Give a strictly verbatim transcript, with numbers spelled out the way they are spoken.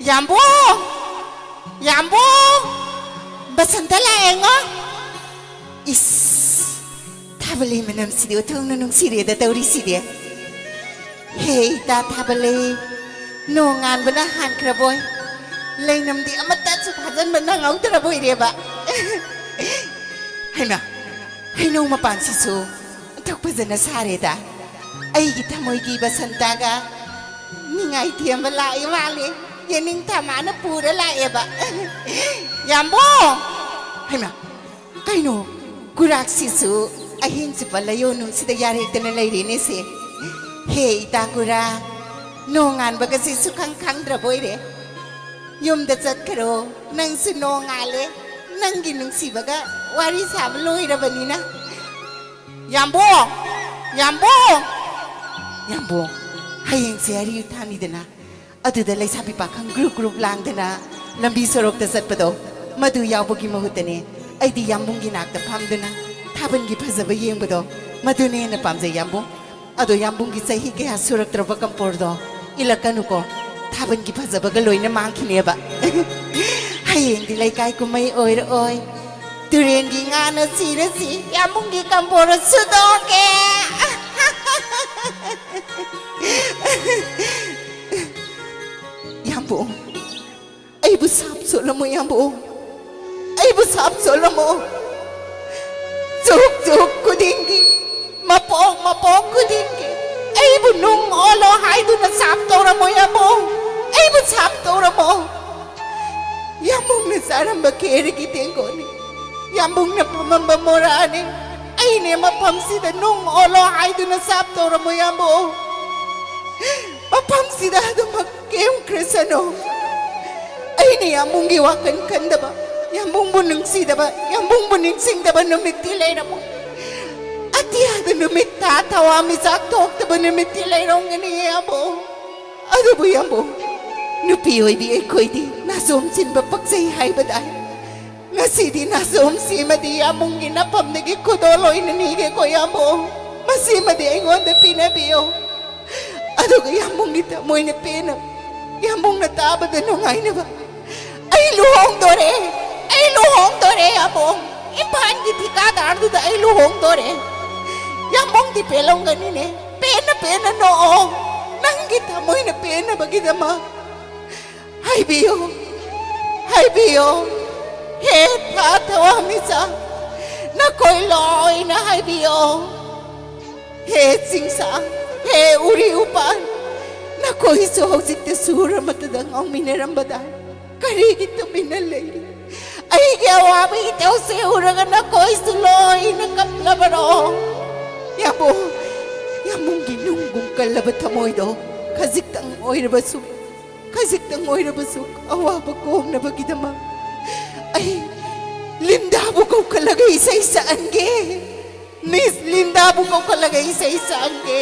ꯌꯥꯝꯕꯨꯡ! ꯌꯥꯝꯕꯨꯡ! ꯕꯁꯟꯇ ꯂꯥꯛꯑꯦꯉꯣ꯫ ꯏꯁ! ꯊꯥꯕꯜꯂꯩ ꯃꯅꯝꯁꯤꯗꯤ ꯑꯣꯟꯊꯣꯛꯅ ꯅꯨꯡꯁꯤꯔꯦꯗ ꯇꯧꯔꯤꯁꯤꯗꯤ꯫ ꯍꯦ ꯏꯇꯥ ꯊꯥꯕꯜꯂꯩ, ꯅꯣꯡ ꯉꯥꯟꯕꯅ ꯍꯥꯟꯈ꯭ꯔꯕꯣꯏ, ꯂꯩꯅꯝꯗꯤ ꯑꯃꯠꯇꯁꯨ ꯐꯥꯖꯟꯕ ꯅꯪꯍꯧꯗ꯭ꯔꯕꯣꯏꯔꯦꯕ꯫ ꯍꯩꯃꯥ, ꯍꯩꯅꯧ ꯃꯄꯥꯟꯁꯤꯁꯨ ꯑꯣꯟꯊꯣꯛ ꯐꯖꯅ ꯁꯥꯔꯦꯗ꯫ ꯑꯩꯒꯤ ꯊꯃꯣꯏꯒꯤ ꯕꯁꯟꯇꯒ ꯅꯤꯡꯉꯥꯏ ꯊꯦꯝꯕ ꯂꯥꯛꯏ ꯃꯥꯜꯂꯦ꯫ ꯌꯦꯅꯤꯡꯊꯥ ꯃꯥꯅ ꯄꯨꯔ ꯂꯥꯛꯑꯦꯕ꯫ ꯌꯥꯝꯕꯨꯡ! ꯍꯩꯃꯥ, ꯀꯩꯅꯣ, ꯀꯨꯔꯥꯛꯁꯤꯁꯨ ꯑꯍꯤꯡ ꯆꯨꯞꯄ ꯂꯩꯌꯣꯟꯅꯨꯡꯁꯤꯗ ꯌꯥꯔꯦꯛꯇꯅ ꯂꯩꯔꯦꯅꯦꯁꯦ꯫ ꯍꯦ ꯏꯇꯥ ꯀꯨꯔꯥ, ꯅꯣꯡ ꯉꯥꯟꯕꯒꯁꯦ ꯁꯨꯈꯪ ꯈꯪꯗ꯭ꯔꯕꯣꯏꯔꯦ꯫ ꯌꯨꯝꯗ ꯆꯠꯈ꯭ꯔꯣ, ꯅꯪꯁꯨ ꯅꯣꯡ ꯉꯥꯜꯂꯦ꯫ ꯅꯪꯒꯤ ꯅꯨꯡꯁꯤꯕꯒ ꯋꯥꯔꯤ ꯁꯥꯕ ꯂꯣꯏꯔꯕꯅꯤꯅ꯫ ꯌꯥꯝꯕꯨꯡ! ꯌꯥꯝꯕꯨꯡ! ꯌꯥꯝꯕꯨꯡ, ꯍꯌꯦꯡꯁꯦ ꯑꯔꯤ ꯎꯊꯥꯅꯤꯗꯅ꯫ ꯑꯗꯨꯗ ꯂꯩꯁꯥꯕꯤ ꯄꯥꯈꯪ ꯒ꯭ꯔꯨꯞ ꯒ꯭ꯔꯨꯞ ꯂꯥꯡꯗꯅ ꯂꯝꯕꯤ ꯁꯣꯔꯣꯛꯇ ꯆꯠꯄꯗꯣ, ꯃꯗꯨ ꯌꯥꯎꯕꯒꯤ ꯃꯍꯨꯠꯇꯅꯦ ꯑꯩꯗꯤ ꯌꯥꯝꯕꯨꯡꯒꯤ ꯅꯥꯛꯇ ꯐꯝꯗꯨꯅ ꯊꯥꯕꯜꯒꯤ ꯐꯖꯕ ꯌꯦꯡꯕꯗꯣ, ꯃꯗꯨꯅ ꯍꯦꯟꯅ ꯄꯥꯝꯖꯩ ꯌꯥꯝꯕꯨꯡ꯫ ꯑꯗꯣ ꯌꯥꯝꯕꯨꯡꯒꯤ ꯆꯍꯤ ꯀꯌꯥ ꯁꯨꯔꯛꯇ꯭ꯔꯕ ꯀꯝꯄꯣꯔꯗꯣ ꯏꯜꯂꯛꯀꯅꯨꯀꯣ, ꯊꯥꯕꯜꯒꯤ ꯐꯖꯕꯒ ꯂꯣꯏꯅ ꯃꯥꯡꯈꯤꯅꯦꯕ꯫ ꯍꯌꯦꯡꯗꯤ ꯂꯩꯀꯥꯏ ꯀꯨꯝꯍꯩ ꯑꯣꯏꯔꯛꯑꯣꯏ, ꯇꯨꯔꯦꯟꯒꯤ ꯉꯥꯅ ꯁꯤꯔꯁꯤ, ꯌꯥꯝꯕꯨꯡꯒꯤ ꯀꯝꯄꯣꯔ ꯁꯨꯗꯣꯛꯀꯦ꯫ ꯌꯥꯝꯕꯨꯡ, ꯑꯩꯕꯨ ꯁꯥꯞ ꯁꯣꯜꯂꯝꯃꯣ ꯌꯥꯝꯕꯨꯡ, ꯑꯩꯕꯨ ꯁꯥꯞ ꯁꯣꯜꯂꯝꯃꯣ꯫ ꯆꯨꯛ ꯆꯨꯛ ꯈꯨꯗꯤꯡꯒꯤ, ꯃꯄꯣꯛ ꯃꯄꯣꯛ ꯈꯨꯗꯤꯡꯒꯤ ꯑꯩꯕꯨ ꯅꯨꯡ ꯑꯣꯜꯂꯣ ꯍꯥꯏꯗꯨꯅ ꯁꯥꯞ ꯇꯧꯔꯝꯃꯣ ꯌꯥꯝꯕꯨꯡ, ꯑꯩꯕꯨ ꯁꯥꯞ ꯇꯧꯔꯝꯃꯣ꯫ ꯌꯥꯝꯕꯨꯡꯅ ꯆꯥꯔꯝꯕ ꯈꯦꯔꯒꯤ ꯇꯦꯡꯀꯣꯠꯅꯤ, ꯌꯥꯝꯕꯨꯡꯅ ꯐꯝꯃꯝꯕ ꯃꯣꯔꯥꯅꯤ꯫ ꯑꯩꯅꯦ ꯃꯐꯝꯁꯤꯗ ꯅꯨꯡ ꯑꯣꯜꯂꯣ ꯍꯥꯏꯗꯨꯅ ꯁꯥꯞ ꯇꯧꯔꯝꯃꯣ ꯌꯥꯝꯕꯨꯡ꯫ ꯃꯐꯝꯁꯤꯗ ꯑꯗꯨꯃꯛ ꯀꯦꯝꯈ꯭ꯔꯁꯅꯨ꯫ ꯑꯩꯅ ꯌꯥꯝꯕꯨꯡꯒꯤ ꯋꯥꯈꯜ ꯈꯟꯗꯕ, ꯌꯥꯝꯕꯨꯡꯕꯨ ꯅꯨꯡꯁꯤꯗꯕ, ꯌꯥꯝꯕꯨꯡꯕꯨ ꯅꯤꯡꯁꯤꯡꯗꯕ ꯅꯨꯃꯤꯠꯇꯤ ꯂꯩꯔꯝꯃꯣꯏ꯫ ꯑꯇꯤꯌꯥꯗ ꯅꯨꯃꯤꯠ ꯊꯥ ꯊꯋꯥꯟꯃꯤꯆꯥꯛ ꯊꯣꯛꯇꯕ ꯅꯨꯃꯤꯠꯇꯤ ꯂꯩꯔꯝꯒꯅꯤ ꯌꯥꯝꯕꯨꯡ꯫ ꯑꯗꯨꯕꯨ ꯌꯥꯝꯕꯨꯡ, ꯅꯨꯄꯤ ꯑꯣꯏꯕꯤ ꯑꯩꯈꯣꯏꯗꯤ ꯅꯥꯆꯣꯝ ꯆꯤꯟꯕ ꯄꯛꯆꯩ ꯍꯥꯏꯕꯗꯥꯏ? ꯉꯁꯤꯗꯤ ꯅꯥꯆꯣꯝꯁꯤꯃꯗꯤ ꯌꯥꯝꯕꯨꯡꯒꯤ ꯅꯐꯝꯗꯒꯤ ꯈꯨꯗꯣꯜ ꯑꯣꯏꯅ ꯅꯤꯒꯦꯀꯣ ꯌꯥꯝꯕꯨꯡ꯫ ꯃꯁꯤꯃꯗꯤ ꯑꯩꯉꯣꯟꯗ ꯄꯤꯅꯕꯤꯌꯨ꯫ ꯑꯗꯨꯒ ꯌꯥꯝꯕꯨꯡꯒꯤ ꯊꯃꯣꯏꯅ ꯄꯦꯟꯅ ꯌꯥꯝꯕꯨꯡꯅ ꯇꯥꯕꯗ ꯅꯨꯡꯉꯥꯏꯅꯕ꯫ ꯑꯩ ꯂꯨꯍꯣꯡꯗꯣꯔꯦ, ꯑꯩ ꯂꯨꯍꯣꯡꯗꯣꯔꯦ ꯌꯥꯝꯕꯨꯡ꯫ ꯏꯝꯐꯥꯜꯒꯤ ꯊꯤꯀꯥꯗꯥꯔꯗꯨꯗ ꯑꯩ ꯂꯨꯍꯣꯡꯗꯣꯔꯦ꯫ ꯌꯥꯝꯕꯨꯡꯗꯤ ꯄꯦꯜꯂꯝꯒꯅꯤꯅꯦ꯫ ꯄꯦꯟꯅ ꯄꯦꯟꯅ ꯅꯣꯛꯑꯣ꯫ ꯅꯪꯒꯤ ꯊꯃꯣꯏꯅ ꯄꯦꯟꯅꯕꯒꯤꯗꯃꯛ꯫ ꯍꯥꯏꯕꯤꯌꯣ, ꯍꯥꯏꯕꯤꯌꯣ꯫ ꯍꯦ ꯊꯥ ꯊꯋꯥꯟꯃꯤꯆꯥꯛ, ꯅꯈꯣꯏ ꯂꯣꯏꯅ ꯍꯥꯏꯕꯤꯌꯣ꯫ ꯍꯦ ꯆꯤꯡꯁꯥ, ꯍꯦ ꯎꯔꯤ ꯎꯄꯥꯜ, ꯅꯈꯣꯏꯁꯨ ꯍꯧꯖꯤꯛꯇ ꯁꯨꯔ ꯑꯃꯠꯇꯗ ꯉꯥꯎꯃꯤꯟꯅꯔꯝꯕꯗꯥꯏ꯫ ꯀꯔꯤꯒꯤ ꯇꯨꯃꯤꯟꯅ ꯂꯩꯔꯤ? ꯑꯩꯒꯤ ꯑꯋꯥꯕ ꯏꯇꯧꯁꯦ ꯎꯔꯒ ꯅꯈꯣꯏꯁꯨ ꯂꯣꯏꯅ ꯀꯞꯂꯕꯔꯣ? ꯌꯥꯝꯕꯨꯡ, ꯌꯥꯝꯕꯨꯡꯒꯤ ꯅꯨꯡꯒꯨꯝ ꯀꯜꯂꯕ ꯊꯃꯣꯏꯗꯣ ꯈꯖꯤꯛꯇꯪ ꯑꯣꯏꯔꯕꯁꯨ, ꯈꯖꯤꯛꯇꯪ ꯑꯣꯏꯔꯕꯁꯨ ꯑꯋꯥꯕ ꯀꯣꯛꯅꯕꯒꯤꯗꯃꯛ ꯑꯩ ꯂꯤꯟꯗꯥꯕꯨ ꯀꯧꯈꯠꯂꯒ ꯏꯁꯩ ꯁꯛꯍꯟꯒꯦ꯫ ꯃꯤꯁ ꯂꯤꯟꯗꯥꯕꯨ ꯀꯧꯈꯠꯂꯒ ꯏꯁꯩ ꯁꯛꯍꯟꯒꯦ꯫